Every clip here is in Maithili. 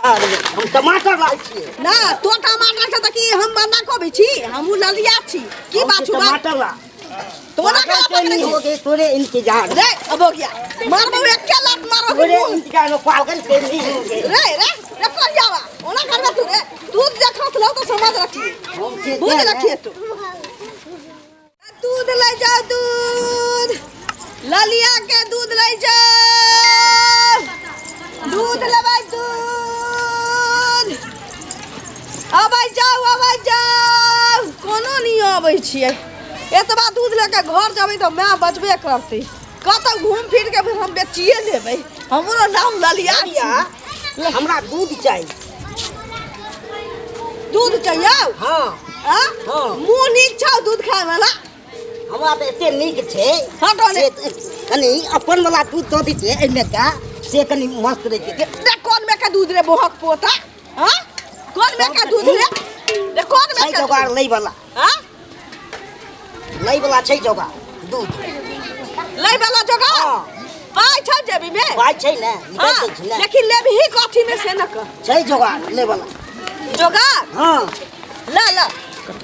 हम टमाटर लाल छियै। ना तो टमाटर छै तऽ की हम बन्धा कोबी छी? हमहूँ ललिया छी। की हम बात छी छौ बात? टमाटर ला तोरा पागल कहाँ पकड़ै प्रेमी छी? हो गए तोरे इंतजार रे अब हो गया, मारबो एके लात मारबो कि तोरे मुँह। इंतजार में पागल प्रेमी हो गए। रे रे रे करियावा, ओना करबे तू? रे दूध जे खसलौ तऽ समझ रखिए, हम छियै बुझ तें ने। रखिए तू। दूध ले जाओ, दूध ललिया के दूध ले जाओ, दूध लेबै दूध। अबै जाउ, अबै जाउ, कोनो नहि अबै छियै। एतबा दूध लऽ के घर जेबै तऽ माय बचबे करतै। कतौ घूम फिर के हम बेचिए लेबै, हमरो नाम ललिया ललिया छी। हमरा दूध चाही। दूध चाहिए? हाँ। हाँ? हाँ। मुँह नीक छौ दूध खाय वाला? हमरा तऽ एते नीक छै। हटो ने। से कनि अपन वाला दूध दऽ दैतियै एहिमे का, से कनि मस्त रहितै। रे कोन में के दूध रे बोहक पोता? हाँ, कोन में के दूध रे? रे कोन में छै के जोगाड़ दूध? लै वाला। हाँ, लै वाला छै जोगाड़ दूध। लै वाला जोगाड़? हाँ। पाइ छौ जेबी में? पाइ छै ने, निकालि हाँ, दै छी ने। लेकिन लेबही कथी में से न कह। छै जोगाड़ लै वाला। जोगाड़? हाँ। ल ल।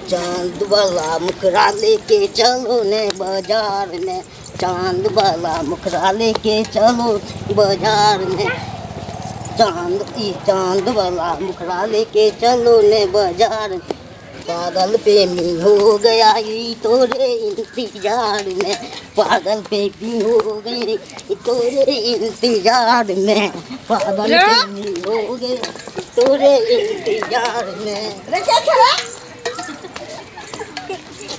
चांद वाला मुखरा लेके चलो ने बाजार में, चांद वाला मुखरा लेके चलो बाजार में, चांद ई चांद वाला मुखरा लेके चलो ने बाजार में। पागल प्रेमी हो गया ई तोरे इंतजार में, पागल प्रेमी हो गए तोरे इंतजार में, पागल रे? प्रेमी हो गए तोरे इंतजार में। रे के खेला?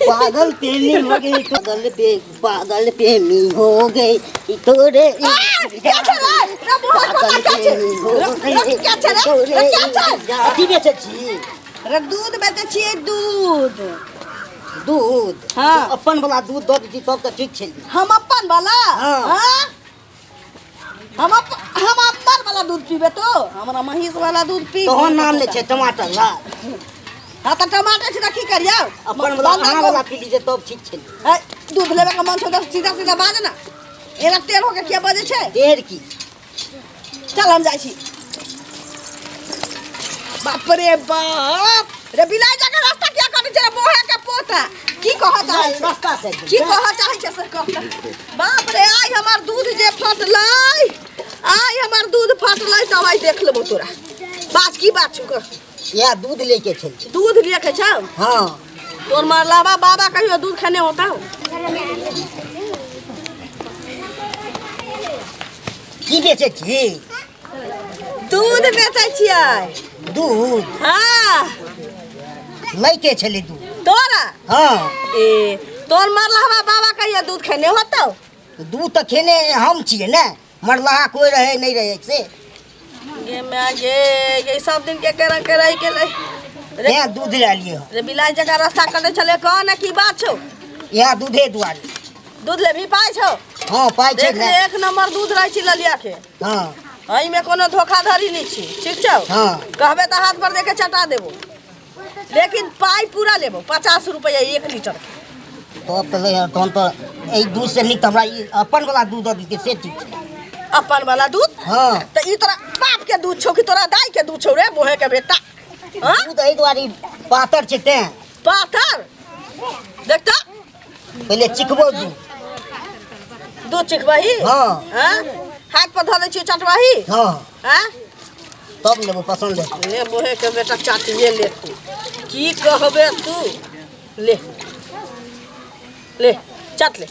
पागल प्रेमी हो गए, पागल पे पागल प्रेमी हो गए तोरे के खेला रे बोहक पोता? पागल के छै प्रेमी हो रे? गए रे के छै रे? तोरे रे के छै? इंतजार। कथी बेचै छी? रे दूध बेचै छियै दूध। दूध? हाँ। तो अपन वाला दूध दऽ दै छी तब तऽ ठीक छै। हम अपन वाला? हाँ। हाँ? हम अपन वाला दूध पीबे तो हमरा महींस वाला दूध पी। तोहर नाम नहि छै टमाटर ला? हाँ तऽ टमाटर छै तऽ की करियौ? अपन वाला बंधा अहाँ को- वाला पी लीजिए तब ठीक छै। है, दूध लेबे के मन छौ तऽ सीधा सीधा बाज ना, एना टेढ़ होके किया बजै छै? टेढ़ की? चल, हम जाइ छी। बाप रे बाप रे, बिलाइ जकाँ रास्ता किया कटै छै रे बोहे के पोता? की कहऽ चाहै छै? रास्ता से की कहऽ चाहै छै से कह तऽ। बाप रे, आइ हमर दूध जे फटलै, आइ हमर दूध फटलै तब आइ देख लेबो तोरा। बात की बात छौ कह। इएह दूध लेके छै। दूध लेके छौ? हाँ। तोर मरलाबा बाबा कहियो दूध खेने होता? की बेचै छी? दूध बेचै छियै। दूध? हाँ। लैके छलै दूध। तोरा? हाँ। ए तोर मरलाबा बाबा कहियो दूध खेने होतौ? दूध तऽ खेने हम छियै ने, मरलाहा कोइ रहै नहि रहै से। गे माय गे, ये सब दिन के केरा केराई गेलै रे। तेँ दूध लए लियै रे बिलाइ जकाँ रास्ता कटै छलै, कह ने की बात छौ? इएह दूधे दुआरे। दूध लेबही? पाइ छौ? हाँ, पाइ छै। देख ने ले, एक नंबर दूध रहै छी ललिया के। हाँ। एहिमे कोनो धोखाधड़ी नहि छी, ठीक छौ? हाँ। कहबे तऽ हाथ पर देके चटा देबो, लेकिन पाइ पूरा लेबो, 50 रुपैआ 1 लीटर के। तब तऽ लै, तहन तऽ एहि दूधसँ नीक तऽ हमरा ई अपन वाला दूध दऽ दितै से ठीक छै। अपन वाला दूध? हाँ। तऽ ई तोरा बाप के दूध छौ कि तोरा दाई के दूध छौ रे बोहे के बेटा? हाँ? दूध एहि दुआरे पातर छै तेँ। पातर? देख तऽ। पहिले चिखबो दूध। दूध चिखबही? हाँ। हाँ? हाथ पर धऽ दै छियौ, चटबही? हाँ। हाँ? तब लेबो, पसन्द हेतै। ले बोहे के बेटा, चाटिए ले तू। की कहबे तू, ले ले, चाट ले।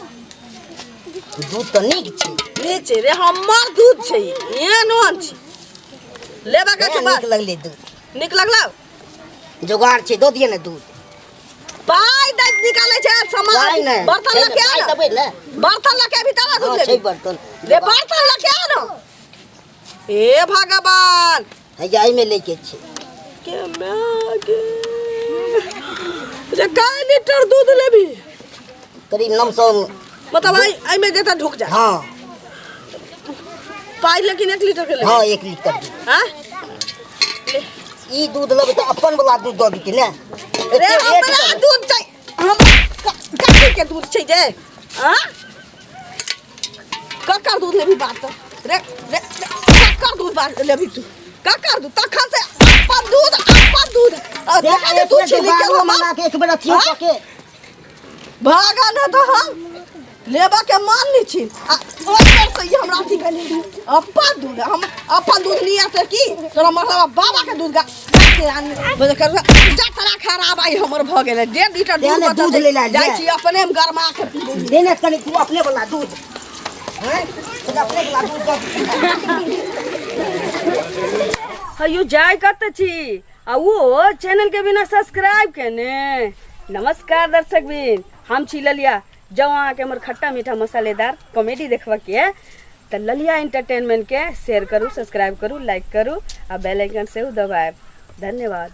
दूध तऽ नीक छै। नीक छै रे, हमर दूध छै ई, एहन ओहन छै। लेबा के छौ? नीक बात लगलै दूध। नीक लगलौ? जोगाड़ छै, दऽ दिअ ने दूध। पाइ दै निकालै छै सामान। पाइ नहि बर्तन छै लऽ ने, के आ पाइ ने। देबै ने। बर्तन लऽ के अभी तारा दूध हाँ, छै लेबी? बर्तन। ले, बर्तन लऽ के आ ने। हे भगवान! हैया, एहिमे लैके छै। के my गे रे, कै लीटर दूध लेबी? करीब 900। मतलब एहिमे जेतै ढुक जा? हाँ। पाइ लेकिन 1 लीटर के लेबी? हाँ, 1 लीटर दूध। हाँ? ले। ई दूध लेबै तऽ अपन वाला दूध दऽ देतै ने। रे एते रेट हमरा देबै। दूध छै, हम कथी के दूध छै जे? हाँ, ककर दूध लेबी बात? रे रे रे, ककर दूध बात लेबी तू? ककर दूध तखन से अपन दूध अपन दूध। आ देखा जे तू छिली के हम मना के एक बेर अथियो हाँ? के भागा न तो हम लेबा के मान नहीं छी। आ ओकर से ई हमरा अथी कने अपन दूध हम अपन दूध लिया त की तोरा मरला बाबा के दूध गा के आन बजे कर जतरा खराब आई हमर भ गेलै। 1.5 लीटर दे दूध ने बचल दूध छै। ले ला, जाइ ले। छी अपने हम गरमा के पी लेबै। देने कनी तू अपने वाला दूध हैं तू अपने वाला दूध दे। हयो जाय कत छी आ वो चैनल के बिना सब्सक्राइब केने। नमस्कार दर्शक बिन, हम छी ललिया। जब अहाँके हमर खट्टा मीठा मसालेदार कॉमेडी देखबऽ के तऽ ललिया एंटरटेनमेंट के शेयर करू, सब्सक्राइब करू, लाइक करू आ बेल आइकन सेहो दबायब। धन्यवाद।